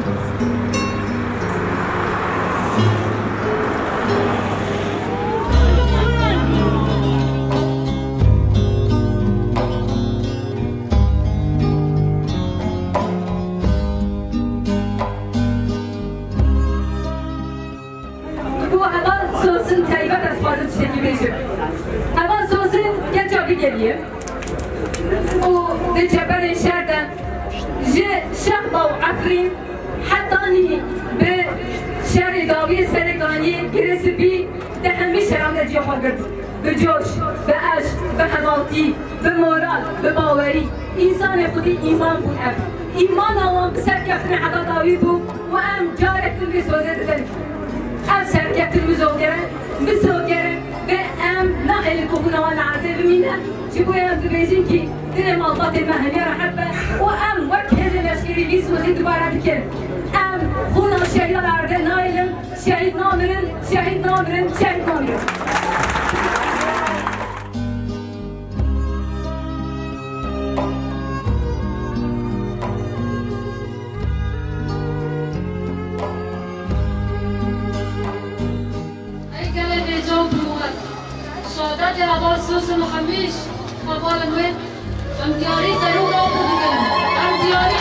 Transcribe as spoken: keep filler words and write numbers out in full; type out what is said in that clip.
Bo heval Sosin taybet ez xwazim tiştekî bêjim. Heval Sosin keça vî gelî ye û di çeperên şer de ji Şehba û Efrîn hetanî bi şerê dawiyê serê kaniyê girê spî di hemî şeran de cihê xwe girt. Bi coş, bi eşq, bi hevaltî, bi moral, bi bawerî. Însanê xwedî îman bûn ev. Îmana wan bi serkeftinê heta dawî bû û em carek din vê sozê didin. Ev serkeftin mizoger e, mizoger e ve em nahêlin ku xwîna wan li erdê bimîne. Ji bo em dibêjin kî dilê malbatê me hemiya rehet be û em wek hêzên leşkerî vî sozê dubare bikin. Em xwîna şehîdan li erdê nahêlin. Şehîd namirin, şehîd namirin, şehîd namirin. Ey gelê hêja û birûmet. Şehadetê heval Sosin û hemî hevalên wê, em diyarî serû raw bidikin. Em diyarî